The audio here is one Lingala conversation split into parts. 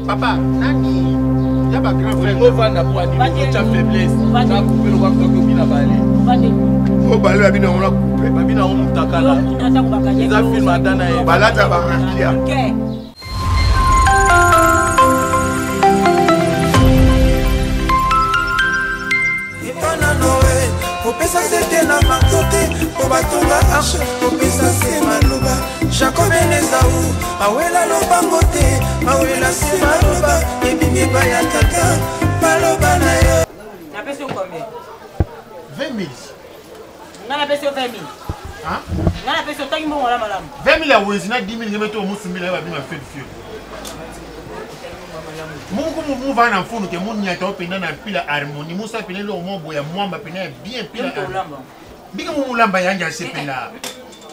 Papa, nani ya ba grand frère. Ovanda po ani otya faiblesse. Na coupe lokwa kutoki obina bale. O bale ba bino ngona coupe. Ba bino ngo mutakala. Eza film ata na ye. Balata ba rakia. Epana Noe, kopesa sete na marto te mpo batonga arche, kopesa se maloba. Jacob na Ezau bawela lobango te, bawela se maloba, ebimi epai ya tata maloba na yo. Napesi yo combien? 20 000. Nga napesi yo 20 000. Hein? Nga napesi yo tangi mbongo wana malamu. 20 000 ya wenzi na 10 000 ngeme to musumbila ya babima feu feu. Mungu muva na mfunu ke munyata openda na pila harmonie musa pena lo mo boya mwamba pena ya bien pila. Bika mumulamba yanja asepela.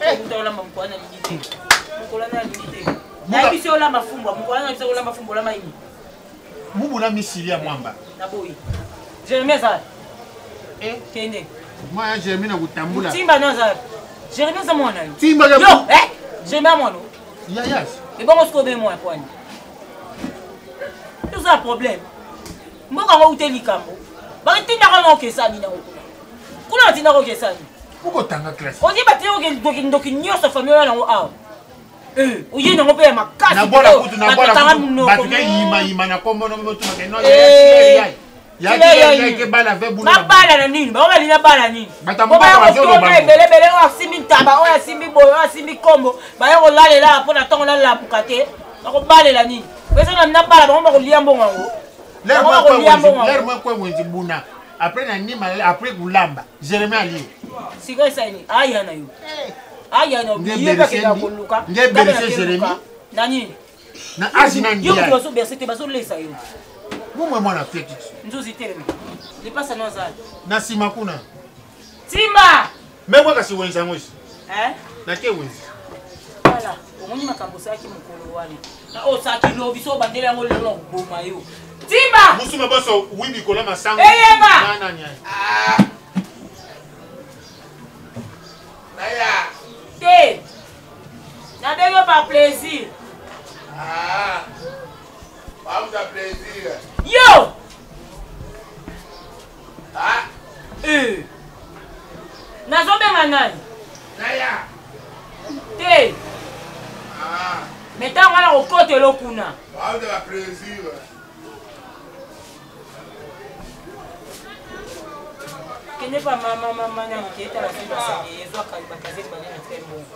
Eh, olamba mokolo na lingi te. Mokolo na lingi te. Nayebisi olamba fumbwa, mokolo na biso olamba fumbwa olamba ini. Mubula misili ya mwamba. Naboyi. Jeremie aza. Eh, kende. Mwa ya Jeremie na kutambula. Timba no aza. Jeremie aza mwana yo. Timba yo. Eh, Jeremie mwana. Ya ya. Ebongo sikoyo be mwana kwani. Toza problème. Mboka ngo ute likambo. Bakitindaka na okesani na kuna. Kuna batindaka okesani. Okotanga classe. Oye batindaka ndoki ndoki nyonso famille oyo nango awa. Eh, oye nango mpe ya makasi. Na bwala kutu na bwala kutu. Bato ke yima yima na kombo no moto na no. Ya babala na nini bango balingi babala nini bobayakotona ebelebele oyo asimbi ntaba oyo asimbi boye oyo asimbi kombo baya kolalela mpo na ntongo nalamuka te bakobalela nini eza nabala bango bakolia mbongo yango bango bakolia mbongo yango buna après na nima après kulamba jeremie alie sikoyo esali aya na yo aya na yo ye mpe akenda koluka nge berse jeremie na nini na age na yo moto bazo berse te bazolesa yo bomwe mwana feti nzuzi telema lipasa no azali na nsima kuna timba mekwa kasi wenze yango esi nake wenze voilà omoni makambo osalaki mokolo wana na oyo osalaki lobi so obandeli yango lelo na koboma yo timba musuma boso wi bikola masango eyeba nani naya te nabengi yo par plaisir ah, par plaisir yo ah. Eh. nazobenga nani naya te ah. me ntango wana kokotelo kuna plaisir kende pa mama mama nani keyetala soki basenge ezwaka bakazeti banene tika mbongo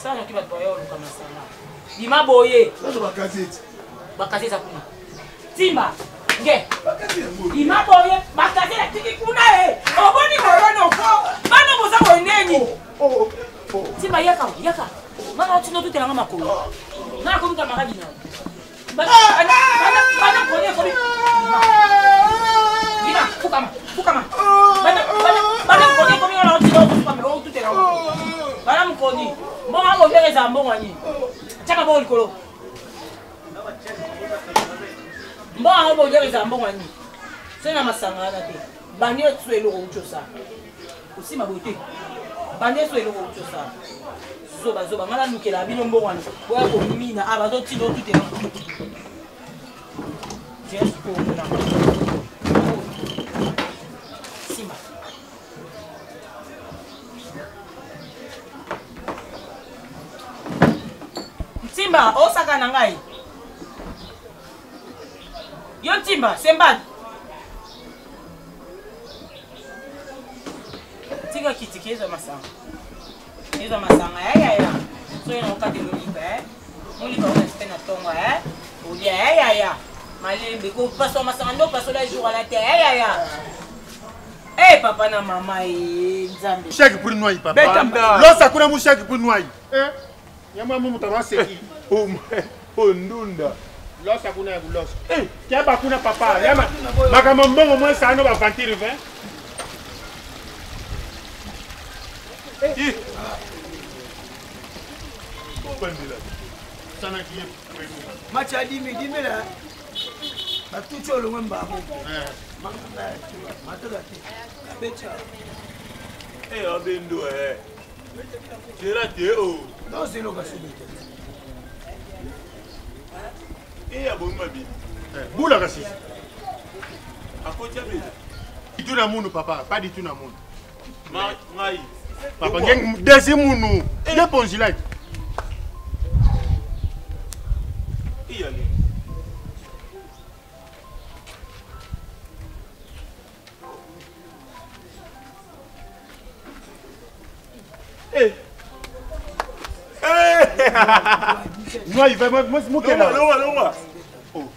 sala noki bato baya oluka masanga bima boye bakazeti eza kuna timba nge bima boye bakazeti atiki kuna e oboni boye noko bana boza boye ndeni oh, oh, oh. timba yaka yaka mama otinda otutelanga makolo nga nakomi kamaradi na bana mokoni mbongo yango ndenge ezala mbongo ya nini tiaka bongo likolo mbongo yango boliaka ezala mbongo ya nini soki na masanga wana te bandi so eloko outi osala osima boye te bandi so eloko outi osala zoba zoba ngai nalukela bino mbongo wana boya komina a ah, bazotinda otutela jeskona simba ntimba osaka na ngai yo ntimba sembani tika kiti kezwa masanga ezwa masanga ya yaya soki na okata elolipa eh. molipa oyo nasipe na ntongo eh. olia ya yaya malembe kopasola masanga nde opasola jour wana te ya yaya Eh papa na mama eh nzambe. Chaque pour noyer papa. Losa kuna mu chaque pour noyer. Eh. Yamwa mu mutama seki. Oh oh ndunda. Losa kuna ya kulosa. Eh, keba kuna papa. Yama makambo mbongo mwa sano ba vantire 20. Eh. Bandela. Sana kiye. Match ya dimi dimi la. Batuti olongwe mbabo. Matola te. Abecha. Eh abendo eh. Zela te o. Non, c'est le gars. Eh, abomi mabe. Bula kasi. Akoti abeta. Ditu na munu papa, pas ditu na munu. Ngai. Papa ngeng desi munu. Nge ponzilaki. Iyali. Eh. Eh. Moi, il va moi moi moi Longwa, longwa, longwa. Oh.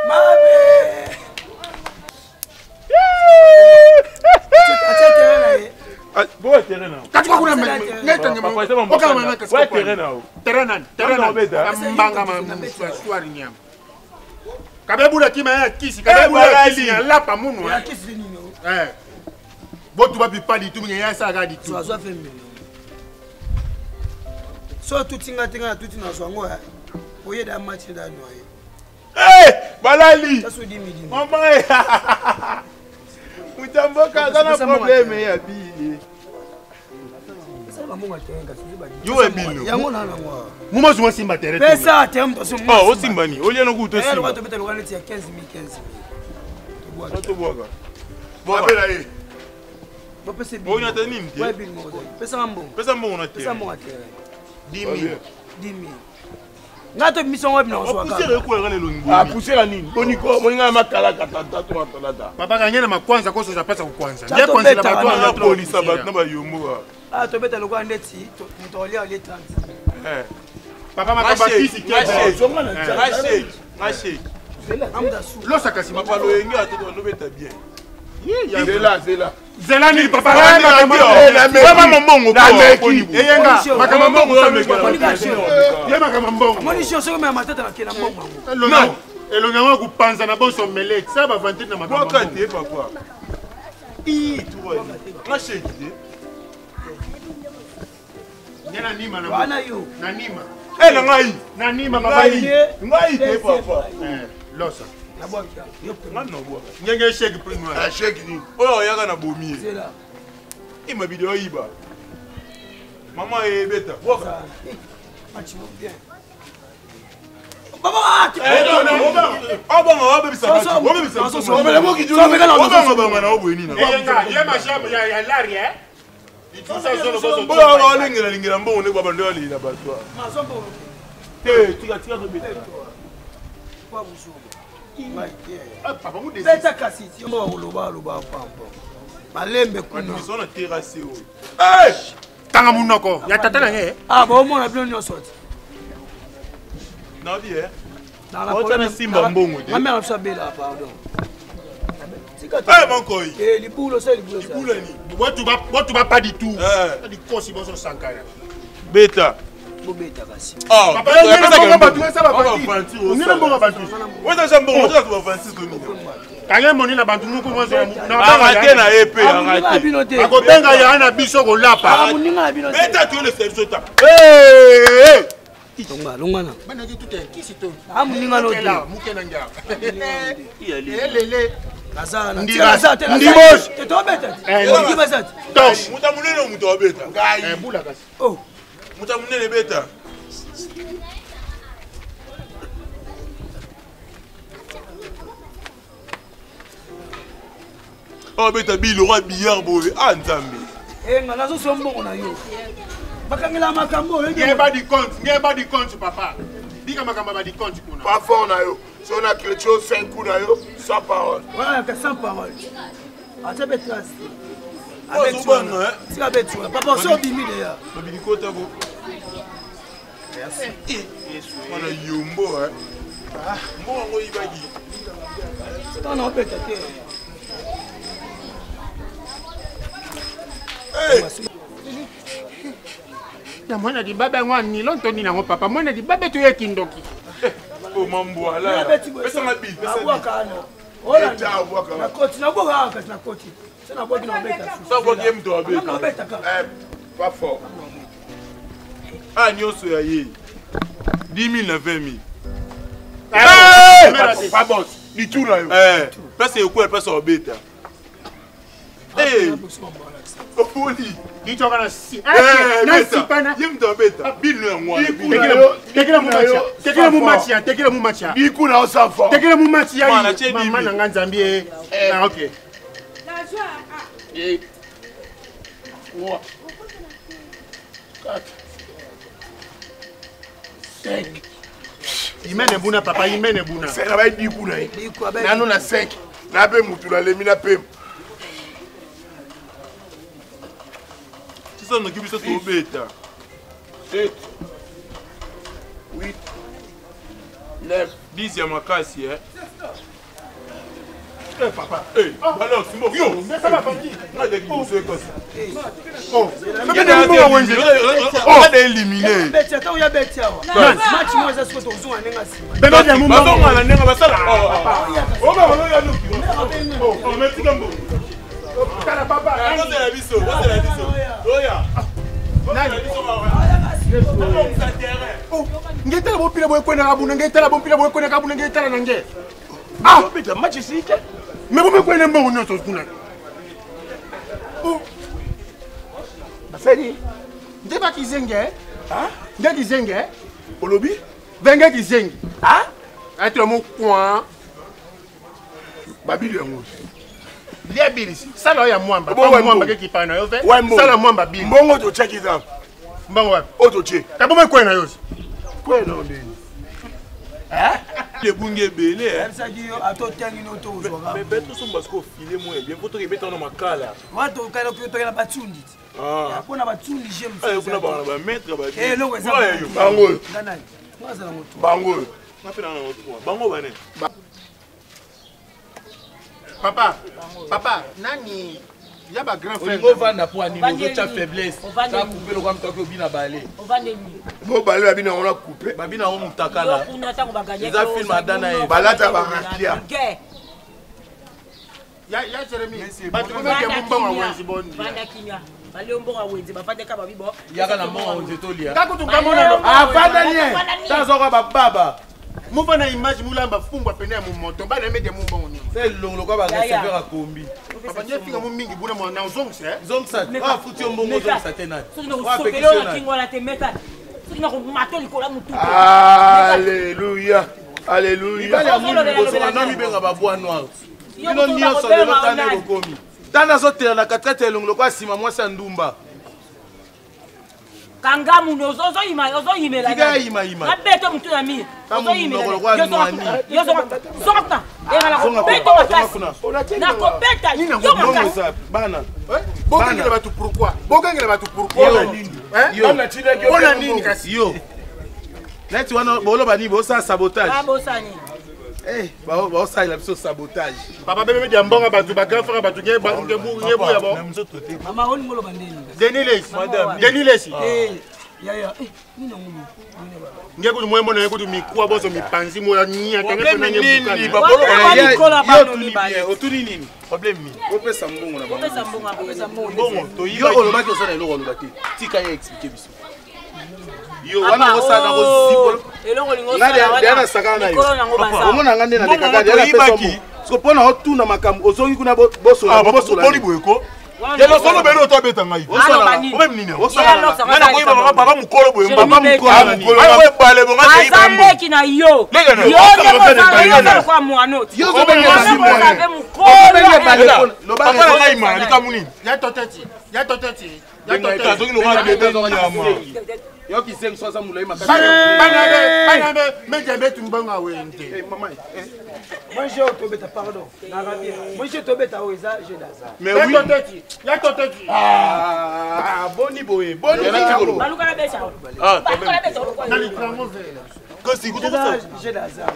Mabe. Atia terrain na ye. Boa terrain na. Kati kuna neta nyama. Oka mama kasi. Boa terrain na. Terrain nani? Terrain nani? Mbanga ma soir nyama. Kabebula kima ya kisi, kabebula kisi ya lapa munu. Ya kisi nini? Eh. Botu bapi pa ditu mingi ya saka ditu. So azwa fe mbele. So tuti nga tinga na tuti na zwa ngo ya. Oye da match da noye. Eh, balali. Taso di midi. Mama. Mutamboka aza na problème ya bili. Yo ebino. Yango na nango. Muma zwa simba tere. Pesa te mto so. Oh, osimba ni. Olia no kuto simba. Eh, tobeta lokwa neti ya 15 000 15 000. Tobwaka. Bwaka. ye. Bopesa bili. Oyo ata nini te? Ouais, bili moko. Pesa mbongo. Pesa mbongo na te. Pesa mbongo te. 10 000. 10 000. Nga to biso ngo bina oswa kaka. Poussière ekwela na elongi. Ah, poussière nini? Boni ko, boni nga makala kata tata to tata. Papa kanye na makwanza koso za pesa kukwanza. Ndiye kwanza la bato na polisa bato na bayombo ba. Ah, tobeta lokwa ndeti moto olia olie 30. Eh. Papa makamba kisi ke. Ngashake, ngashake. Losa kasi papa loyenge atoto lobeta bien. Zela, zela. Zela nini papa? Mama mbongo eyenga makambo mbongo ye makambo mbongo. Moni sio soki mema matata na kela mbongo yango. Elongi yango kupanza na bonso mele sa ba vantite na makambo. Bwaka te papa. Ii tuwa. Ngashake te. Nde na nima na wana yo. Na nima. Eh na ngai. Na nima papa. Ngai te papa. Eh losa. Nga na bwaka. Ngenge shake prime. Ah shake nini? Oyo oyaka na bomi ye. Zela. Ima video oyiba. Mama ebeta. Bwaka. Match bien. Baba! Obanga obebisa bato. Obebisa. Obanga banga na oboye nini? Eyenga ye mashamu ya ya lari eh. Oyo alengela lengela mbongo nde babando alela bato. Te tika tika tobeta. Beta kasi ti mbo koloba loba pampo. Malembe kuna. Biso na terrasse oyo. Tanga munoko ya tata na ye. Ah ba omona bino nyonso ti. Na bi eh. Ota simba mbongo te. Mama biso abela pardon. Eh mankoi. Eh libulo c'est libulo. Libulo ni. Botu ba botu ba pas du tout. Eh. Di kosi boso sankara. Beta. Bobeta kasi. Ah, papa ngena mbongo batu esa ba bantu. Ngena mbongo bantu. Weza ja mbongo oza ba 26 to nini. Kange moni na bantu muku mwanzo na arate na ye pe arate. Akobenga ya na biso kolapa. Moninga na bino te. Beta tu le service ta. Eh! Longa, longa na. Bana ki tute kisi to. Ah moninga no te. Muke na ngia. Elele. Naza na. Ndiba. Te Ndibos. Te to beta. Eh, Ndi bazati. Tos. Muta munene muto abeta. Ngai. Eh bula kasi. Oh. Muta munene beta. Oh beta biloko ya billard boye. Ah nzambe. Eh nga nazo so mbongo na yo. Bakangela makambo oyo. Ngeba ba di compte, ngeba di compte papa. Dika makambo ba di compte kuna. Pas fort na yo. So na chrétien 5 coups na yo, sans parole. Voilà, que sans parole. Acha be trace. Ozobanga, eh? Sika be tu. Papa so bimi deya. Babili kota ko. Merci. Mwana yombo eh. Mbongo yango oyibaki. Sika na obeta te. Eh! Na mwana libabe yango anilo ntoni nango papa mwana libabe toye kindoki. Oh mambwala. Pesa nga bil, pesa bil. Abwaka ana. Eta abwaka. Na koti, na bwaka kasi na koti. Se na bwaki na obeta. Sa bwaki ye moto abeta. Na obeta kaka. Eh, pas fort. Ah nyonso ya ye. 10 000 na 20 000. Eh! Pas bon. Litu na yo. Eh, place ekwela place obeta. Eh! Ofuli. Kichoka na si. Eh, Na beta. sipana. Ye moto abeta. Bino yango wana. Tekela mu match. Tekela mu match ya, tekela mu match ya. Biku na yo sans fort. Tekela mu match ya. Mwana, tie Mama dimi. na nga Nzambi eh. Ah, OK. 2 3 4 5. Imene buna papa, imene buna. C'est na bayi biku na ye. Biku, abayi Nano na 5. Na pe mutu na lemi na pema. Sisa noki biso tobeta. 7 8 9 10 ya makasi eh. Eh papa. Eh, balance mbo. Yo. Mais ça va famille. Nga de liboso ekosi. Oh. Mais que mu wenze. Oh, ada éliminé. Beti ata oya beti awa. Match moko eza sikoyo tozonga ndenge nsima. Bebe ya mu Bazonga na ndenge basala. Oh, ba ba ya noki. Oh, mais tika mbo. Tala papa. Kozela biso, kozela biso. Oya. Nani? Ozongisa terrain. Oh, ngetala bopila boye kwena kabuna, ngetala bopila boye kwena kabuna, ngetala na nge. Ah, Obeta match esili te. mais bomi kwena mbongo nyonso kuna. Oh, Basali. nde bakizenge, eh? Ah? Nde kizenge, eh? Olobi? Venge kizengi. Ah? Atela mo coin. Babili yango. Lia bilisi. Sala oyo ya mwamba. Bo, Pa wa mwamba mbongo. ke kipana na yo ve. Wa mbongo. Sala mwamba bili. Mbongo totiaki eza. Mbongo wapi? Oyo totie. Kaboma kwena yo. Kwena ndeni. Ebungi ebele eh. Ayebisaki yo ata otangi no to ozwaka. Mais beto somba siko filet moi bien faut tokebeta na makala. Wana tokenda batsundi ti. Ah. Mpona batsundi je Ah, kuna ba ba maître ba. Eh, eloko eza. Ouais, yo. Bango oyo. Nga nani? Nga azala moto. Bango oyo. Nga pe na na trois. Bango bane. Papa, papa, nani ya ba grand frère. Olingo ovanda mpo anini Ovandeli. ozotya faiblesse Ovandeli. ta coupe lokwa moto aki obina bale Ovandeli. Bo bale babina yango na coupe. babina yango Yo motakala kuna ntango baganyaki Eza film Adana ye. Balata ba rakia. Guerre. Ya ya Jeremy. Bato komeke mbongo wenzi bondi. Vanda kimia. Balio mbongo ya wenze bafandeka babibo. yaka na mbongo wenze tolia Kako tukamona no. avanda nie tazwaka bababa Muva na image mulamba fumbwa pene ya mumoto bana mede mumbongo nyonso. se elongo lokwa bareceveur akombi Papa nye finga mu mingi buna mwana ozongisa eh. zongisa afuti yo mbongo ozongisa te nani Soki nakosopela yo na kingo wana te meka. Soki nakomata likolo ya motu. Alléluia. Alléluia. mibali ya mwindu liboso wana mibenga baboi noir bino nyonso lelo tana ekokomi tana azotela na katikati ya elongo lokwa nsima mwasi ya ndumba Kanga muno ozoyima ozoyimela. Tika ya yimayima. Nabeta motu na mire. Ka monoko lokola nwani. Yo zonga zonga kuna. Enga Zonga nakobeta kuna, makasi. zonga kuna. Nakobeta yo Mbongo makasi. eza bana Bokengela bato pourquoi? Bokengela bato pourquoi? Yo. Hein? Yo. Pona nini kasi? yo neti wana boloba nini bosala sabotage Babosani. Eh, baosalela biso sabotage Papa bebe media mbongo bato ba grand frère bato nge ba nge bu nge bu ya bo. Na nzoto te. Mama olingo oloba ndeni. Denis Lesi. Madame. Denis Lesi. Eh, yaya, eh, nini yango boye? Nini baba? Nge kutu moyembo na ye kutu mikuwa boso mipanzi moya nya tenge Problème pena nge nini bukana. ba bolo Wana ba ba mikolo ya bano otuni mibale. bien otuni nini problème nini? opesa mbongo na bango Opesa mbongo ya Opesa mbongo. Mbongo toyiba. yo olobaki osala eloko oloba te tika ye explike biso yo wana Papa, osala oh, kozipola eloko olingi Nga osala wana, deya nasakana na yo mikolo nango baza. omona nga nde nalekaka Mbongo deya napesa toyibaki. mbongo siko mpona otuna makambo ozongi kuna bosola Ah, bosola boni boye ko. Wana Yelo solo belo to abeta ngai. Aloba nini? Problème nini? Ye alokisa Nga nakoyiba mama papa mukolo boye Jeremy papa Beta. mukolo. Ah, mukolo. Ayo ebale bonga aza te mbongo. leki na yo. Leki na yo. Yo nde Papa kozala- yo na oza yo. lokola mwana oti. Yo Yo ozobengela nde bale. kozala mpe mokolo. Ozobengela bale. Loba Papa na ngai ma likambo nini? Ya toteti. Ya toteti. Ya Benga toteti. Azongi lokola bebe nyama. yo kisengi so aza molai makasi Bana be bana be media betu mbongo wende. Eh, mama, eh. Moi jeu oyo tobeta pardon. Na rabia. Moi jeu tobeta oyo eza jeu d'hasard. Mais Ya oui. toteti. Ya toteti. Ah, boni boye boni likambo. Baluka na beta. Ah, Baluka na beta, olokola. Na likango vela. Kasi kutu Eza jeu d'hasard.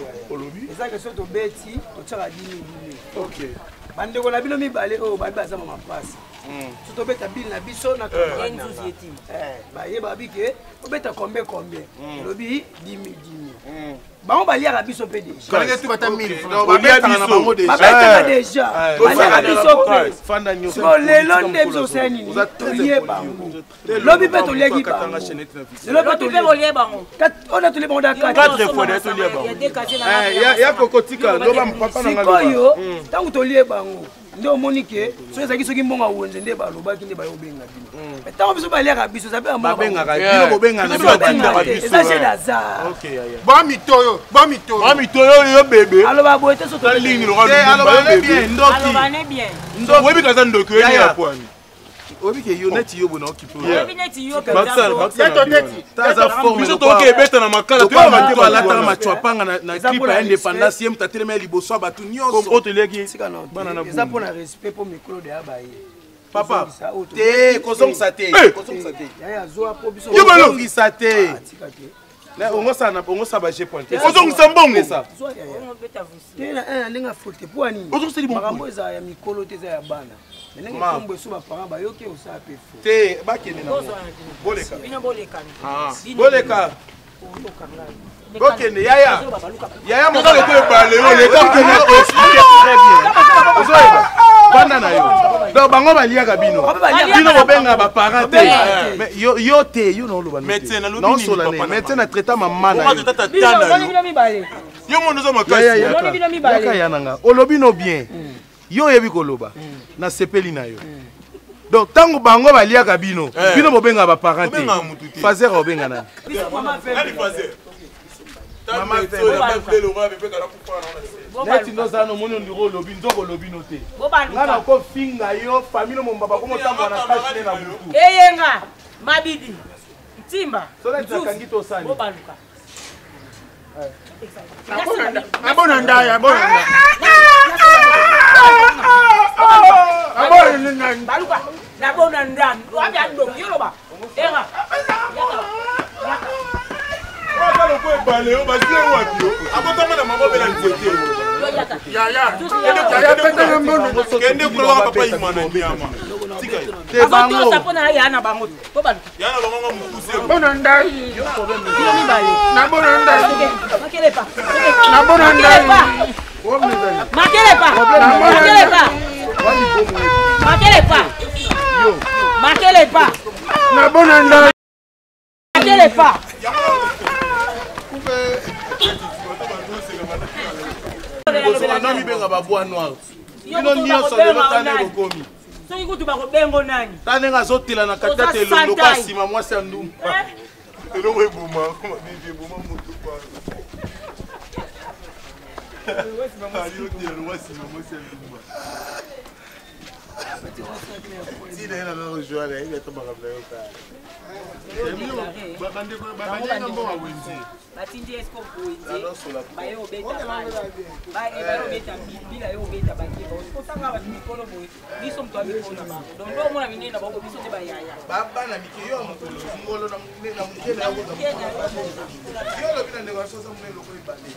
Eza ke soki tobeti totiaka dimi dimi. Ok. Bandeko na bino mibale oyo babi baza mama mpasi. So tobeta bile na biso na camarade na Nzuzi nga. eti. Eh, bayeba bi ke obeta combien combien. Elobi dimi dimi. Bango baliaka biso mpe déjà. Kalenge tu bata 1000 francs. Donc, babetaka na bango déjà. Babetaka déjà. Baliaka biso mpe. Fanda nyonso. Sikoyo lelo nde biso osala nini Oza très tolie impoli, bango yo. Très lobi mpe lobi, toliaki katanga bango chaînette na biso. lelo mpe Lobi mpe bolie bango. oyo tolie bango da Quatre fois de tolia bango. Ya deux casiers na Eh, ya- ya kokotika loba papa na nga loba. sikoyo ntango tolie bango Nde omoni ke soki ezalaki soki mbongo ya wenze nde balobaki nde baye obenga bino. Mais ntango biso baliaka biso eza mpe ya mbongo Babengaka ya bino, bobengana Biso bino babengaka batindaka te. biso, Eza jeu ouais. d'hasard. Ok, yaya. Bamitoyo, bamitoyo. Bamitoyo yo bebe. Aloba boye te soki Ta ligne lokola Te, Lumumba, aloba yo ne bebe. bien, ndoki. Aloba ne bien. Ndoki. Oyebi kaza ndoki, oyebi Yaya. ya pwani. Oyebi ke yo neti yo boye na okipe oyo. Oyebi neti yo mpenza Bakisala, po. bakisala Yeto na bino. neti. Ta aza forme Biso lokola- tokoki ebeta na makala, lokola toyeba moto te alataka wana. machwapanga na Eza clip mpona ya indépendance, respect. ye moto atelemi ya liboso ya bato nyonso. Oyo toliaki Tika na bana na te. Eza bumbu. mpona respect mpo mikolo deya baye. Papa, Tozongisa oyo te, kozongisa te, Eh! kozongisa te. Yaya azwa mpo biso. Yo balo. Kozongisa te. Ah, tika te. Na, ongosala ba G point te. Ozongisa mbongo. Pesa. Zwa yaya. Bongo beta vusi. Te na ndenge afote mpo ya nini? Ozongisa libongo. Makambo eza ya mikolo te, eza ya bana. Mais ndenge Ma. kombo eso baparent bayoki osala mpe fo. Te, bakende na Bozwa ngo. na bino. Boleka. Bino bolekani. Bino. Boleka. Oyoka ngai. Bokende, yaya. Bazoba baluka. Yaya Toza lokola ebale oyo, leka Okende expliquer très bien. Ozoyeba? Banda na yo. Donc bango baliaka bino. Bango baliaka Bino bobenga ba parents te. Babengaka te. Mais yo te, yo naoloba no te. Médecin, nalobi nini, Naosola papa ne. na Médecin mama? na traita mama na Bongo yo. tata Bino, tata omoni yo. bino mibale. Yo mono oza Ya, ya, makasi. yaka. Omoni bino mibale. Yaka ya na nga. Olobi no bien. Yo oyebi koloba. Nasepeli na yo. Donc ntango bango baliaka bino, Eh. bino bobengaka ba parents te. Bobengaka mutu te. Fazer obenga nani? Biso mama fe. Nani Fazer? Ta Mama médecin, Fazer. oyo na bafle lokola bebe kala kufa na wana se. Bobaluka. Neti ndoza na omoni ondiro olobi nzoko olobi no te. Bobaluka. Nga nakofinga yo famille momba bakomotambola na cash ne na butu. Eyenga, mabidi, ntimba, Soki nzuzi. nakangi tosali. Bobaluka. Abona ndaya, abona ndaya. Abona ndaya. Baluka. Nabona ndani. Wapi andongi yoloba. Enga. Yaka. Yaka. Oyo aza lokola ebale oyo, bazwi ye wapi yo? Akotama na mama obe na nzete oyo. Yo yaka. Yaya. Nzuzi yaka. Yaya, peta mbongo. Kende kuna kaka papa Imana nyama. Tika ye. Te bango. Azotosa mpo na ya na bango. Bobaluka. Ya na bango nga mokuse. Abona ndai. Bino mibale. Nabona ndai. Makelepa. Nabona ndai. Makelepa. Makelepa. Makelepa. Makelepa. Makelepa. Nabona ndai. Makelepa. Bozonga na mibenga ba bois noir. Yo Bino kutu nyonso lelo bakobenga tane nani? bokomi. Soki kutu bakobengo nani? Ta ndenge azotela na Oza katikati elongo lokola santai. nsima mwasi ya ndumba. Eh? Eloko eboma, bibi eboma moto kwa. Ali otela lokola nsima mwasi ya ndumba. Tina ye na kaka joie na ye ata makambo na yo kaka. Bandeko, balinga mbongo ya wenze. Batindi esco wenze baye obeta bale, baye obeta mbila, ye obeta bakeba otanga bato mikolo boye, biso moto ya mikolo na bango, donc nde omona minene na bango, biso nde bayaya. Bana mike yo ya mokolo ngolo na moke na yo koza. Yo olobi na ndeko ya sosa monene lokola ebale.